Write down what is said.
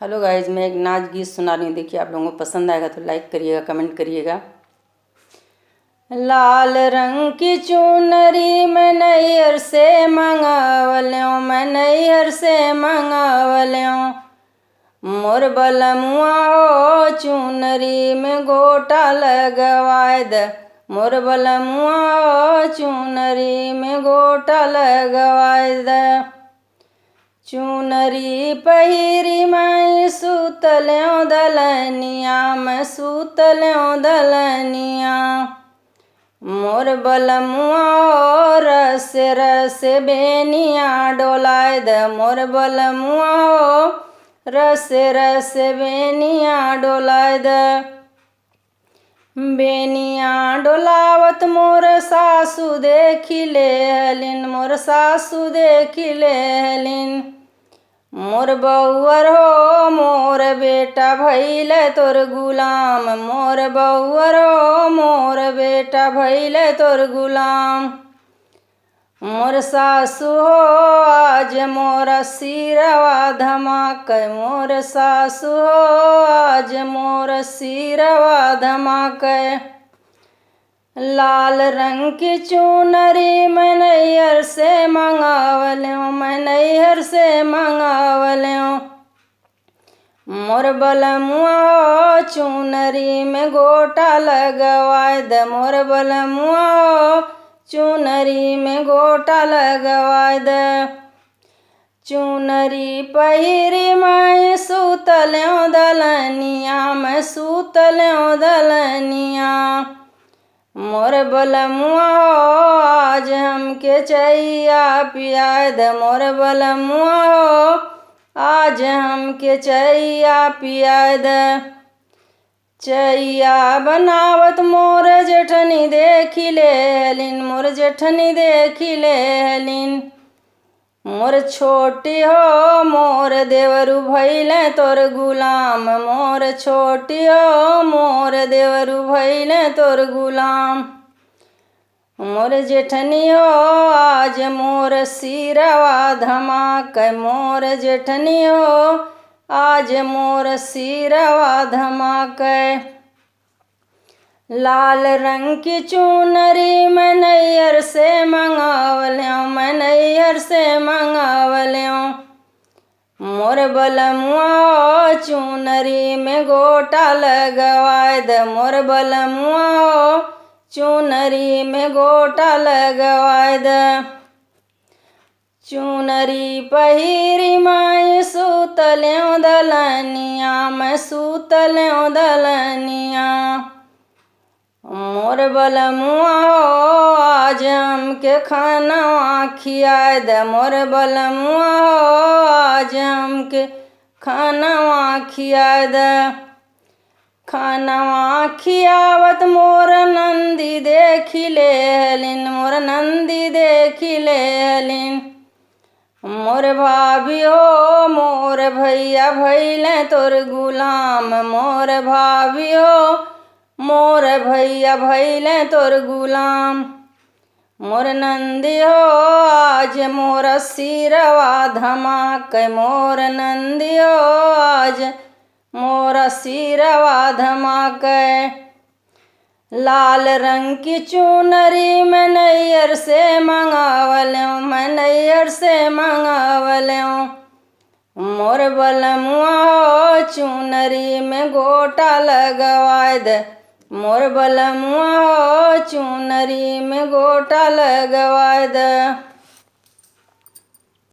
Hello guys, मैं एक नाच गीत सुना रही हूँ। देखिए आप लोगों को पसंद आएगा तो लाइक करिएगा, कमेंट करिएगा। लाल रंग की चुनरी मैं नैहर से मंगावल्यों, मैं नैहर से मंगावल्यों। मोर बलमुआ हो चुनरी में गोटा लगवाए द, मोर बलमुआ हो चुनरी में गोटा लगवाए द। चुनरी पहिरी मैं सूतल्यों दलनिया, मैं सूतल्यों दलनिया। मोर बलमुआ हो रस रस बेनिया डोलाए द, मोर बलमुआ हो रस रस बेनिया डोलाए द। बेनिया डोलावत मोर सासू देखी ले हलिन, मोर सासू देखी ले हलिन। मोर बउअर हो मोर बेटा भइल तोर गुलाम, मोर बउअर हो मोर बेटा भइल तोर गुलाम। मोर सासू हो आज मोर सिरवा धमाक, मोर सासू हो आज मोर सिरवा धमाक। लाल रंग की चुनरी मैं नैहर से मंगावल्यों, मैं नैहर से मंगावल्यों। मोर बलमुआ हो चुनरी में गोटा लगवाए द, मोर बलमुआ हो चुनरी में गोटा लगवाए द। चुनरी पहिरी मैं सूतल्यों दलनिया, मैं सूतल्यों दलनिया। मोर बलमुआ हो आज हमके चैया पियाए द, मोर बलमुआ हो आज हमके चैया पियाए द। चैया बनावत मोर जेठनी देखी ले हलिन, मोर जेठनी देखी ले हलिन। मोर छोटी हो मोर देवरू भइल तोर गुलाम, मोर छोटी हो मोर देवरू भइल तोर गुलाम। मोर जेठनी हो आज मोर सिरवा धमाक, मोर जेठनी हो आज मोर सिरवा धमाक। लाल रंग की चुनरी मैं नैहर से मंगावल्यों, मैं नैहर से मंगावल्यों। मोर बलमुआ हो चुनरी में गोटा लगवाए द, मोर बलमुआ हो चुनरी में गोटा लगवाए द। चुनरी पहिरी मैं सूतल्यों दलनिया, मैं सूतल्यों दलनिया। मोर बलमुआ हो आज हमके खाना खियाए द, मोर बलमुआ हो आज हमके खाना खियाए द। खानवा खियावत मोर नंदी देखी ले हलिन, मोर नंदी देखी ले हलिन। मोर भाभी हो मोर भैया भइल तोर गुलाम, मोर भाभी हो मोर भैया भइल तोर गुलाम। मोर नंदी हो आज मोर सिरवा धमाक, मोर नंदी हो आज मोर सिरवा धमाक। लाल रंग की चुनरी मैं नैहर से मंगावल्यों, मैं नैहर से मंगावल्यों। मोर बलमुआ हो चुनरी में गोटा लगवाए द, मोर बलमुआ हो चुनरी में गोटा लगवाए द।